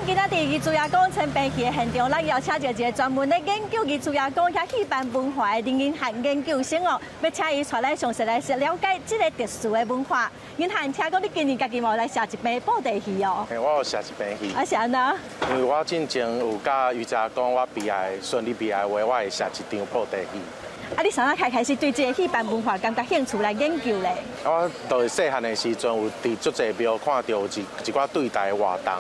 今仔佇余珠亞宮千平戲的現場，咱邀請著一个專門咧研究余珠亞宮遐戲班文化的林銀漢研究生哦，欲請伊帶咱詳細來了解這个特殊的文化。銀漢，聽講你今年家己嘛有來寫一篇布袋戲哦？嘿，我有寫一篇戲。啊，是按怎？因為我進前有佮余家講，我畢業順利畢業的話，我會寫一場布袋戲。啊，你啥仔開始對這个戲班文化感覺興趣來研究咧？我就是細漢的時陣，有佇足濟廟看著有一寡對台的活動，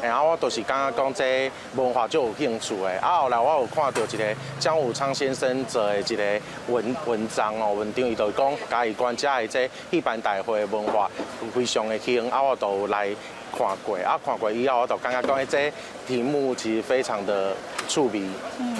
然後我就是感覺講這文化足有興趣的。啊，後來我有看著一个江武昌先生做的一个文章哦，文章伊就講嘉義縣遮的這戲班大會的文化非常的興，啊，我就有來看過，啊，看過以後我就感覺講，這題目其實非常的趣味。嗯，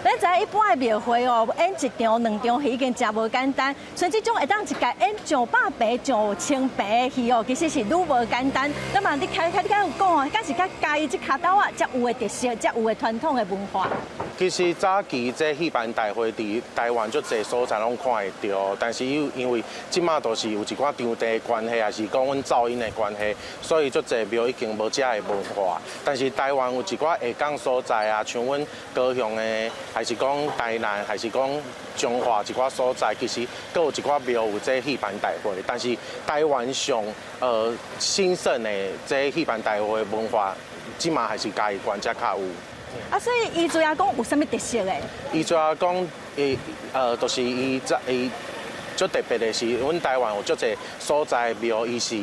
咱知影一般的廟會哦，演一場兩場戲已經誠無簡單，像這種會當一屆演上百棚、上千棚的戲哦，其實是愈無簡單。那麼你開開你敢有講哦，敢是佮嘉義這跤頭仔才有的特色，才有的傳統的文化。其實早期這戲班大會佇台灣足濟所在攏看會著，但是因為這馬都是有一寡場地的關係，抑是講阮噪音的關係，所以足濟廟已經無遮的文化。但是台灣有一寡下港所在啊，像阮高雄的，還是講台南，還是講彰化一寡所在，其實閣有一寡廟有這戲班大會。但是台灣上興盛的這戲班大會文化，這馬還是嘉義縣才較有。啊，所以余珠亞宮有啥物特色咧？余珠亞宮，伊就是伊這伊足特別的是，阮台灣有足濟所在廟，伊是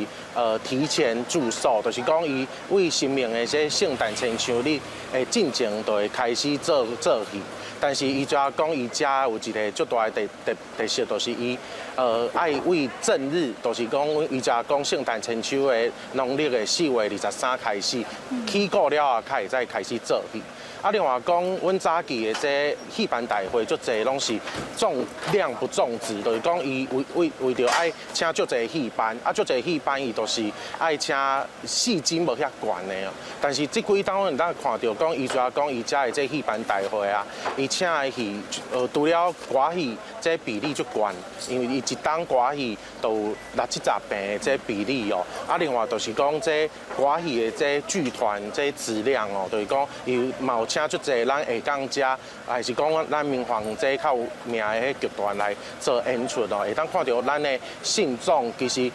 提前祝壽，就是講伊為神明的這聖誕千秋日的進前就會開始做戲。但是余珠亞宮伊遮有一个足大的特色，就是伊愛為正日，就是講余珠亞宮聖誕千秋的農曆的4月23開始起鼓了後，才會再開始做戲。啊，另外講，阮早期的這戲班大會足濟攏是重量不重質，就是講伊為著愛請足濟戲班，啊，足濟戲班伊就是愛請戲金無遐懸的哦。但是這幾冬阮當看著講，余珠亞宮伊遮的這戲班大會啊，伊請的戲，除了歌戲這比例足懸，因為伊一檔歌戲都有六七十坪的這比例哦。啊，另外就是講這歌戲的這劇團這質量哦，就是講伊嘛有請足濟咱下港遮，還是講咱民雄這較有名的彼劇團來做演出哦，會當看著咱的信眾其實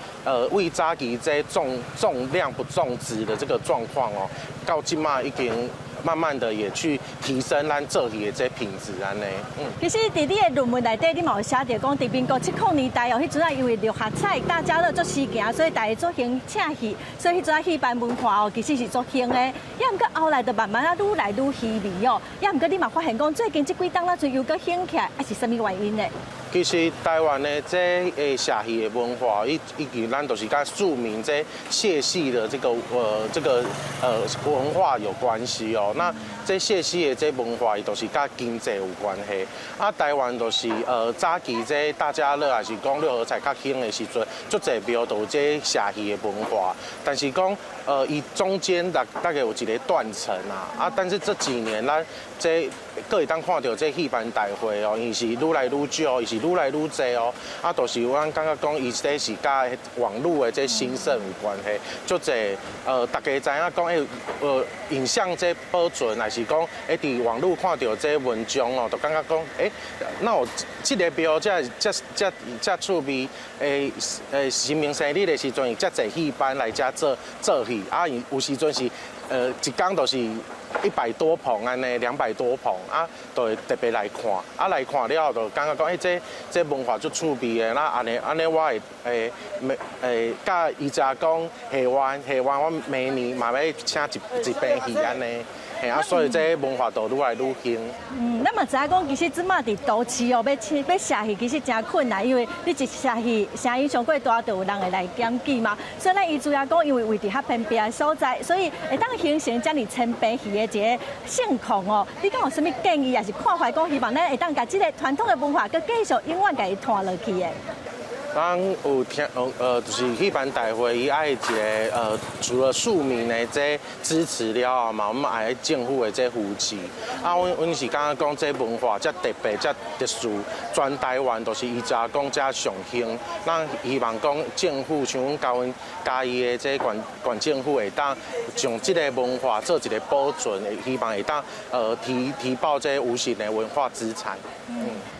為早期這重量不重質的這個狀況哦，到這馬已經慢慢的也去提升咱做戲的這品質按呢。嗯。其實佇你的論文內底，你嘛有寫著講，佇民國七零年代哦，彼陣啊因為六合彩大家樂足時行，所以大家足興請戲，所以彼陣啊戲班文化哦，其實是足興的。也毋過後來就慢慢啊愈來愈稀微哦。也毋過你嘛發現講，最近這幾冬啊，陣又閣興起來，啊是啥物原因呢？其實台灣的這個社戲的文化，以及咱就是佮庶民這社戲的這個文化有關係哦。那這社戲的這文化，伊就是佮經濟有關係。啊，台灣就是早期這大家樂，還是講六合彩較興的時陣，足濟廟都有這社戲的文化。但是講伊中間大概有一個斷層啊。啊，但是這幾年咱這閣會當看著這戲班大會哦，伊是愈來愈少，伊是愈來愈濟哦。啊，就是阮感覺講，伊這是佮網路的這興盛有關係。足濟大家知影講，影像這保存，還是講佇網路看著這文章哦，就感覺講，那有這个廟遮遮遮遮趣味，神明生日的時陣，遮濟戲班來遮做戲，啊，有時陣是一工就是100多棚按呢，200多棚啊，就會特別來看，啊來看了後就感覺講，這文化足趣味的，那按呢按呢，我會佮余珠亞宮戲院戲院，我明年嘛欲請一棚戲按呢。嘿啊，所以這文化就愈來愈興。嗯，咱嘛知影講，其實這馬佇都市哦，欲請欲社戲其實誠困難，因為你一社戲聲音傷過大，就有人會來檢舉嘛。所以咱余珠亞宮，因為位佇較偏僻的所在，所以會當形成遮爾千棚戲的一个盛況哦。你敢有啥物建議，抑是看法，講希望咱會當共這个傳統的文化，閣繼續永遠共伊傳落去的？咱有聽，就是戲班大會伊愛一个除了庶民的這支持了後嘛，阮嘛愛政府的這扶持。啊，阮是感覺講這文化遮特別、遮特殊，全台灣都是伊遮講遮上興。咱希望講政府像阮教阮嘉義的這縣縣政府會當將這个文化做一个保存，希望會當提報這無形的文化資產。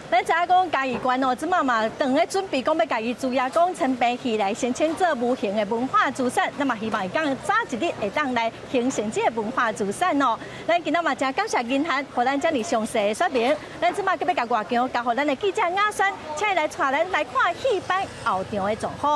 咱知影講嘉義縣哦，這馬嘛當咧準備講欲共伊主要講陳皮戲來申請做無形的文化資產，那麼希望會當早一日會當來形成這个文化資產哦。咱今仔嘛真感謝銀行，予咱遮爾詳細的說明。咱這馬閣欲共外場交予咱的記者雅珊，請伊來帶咱來看戲班後場的狀況。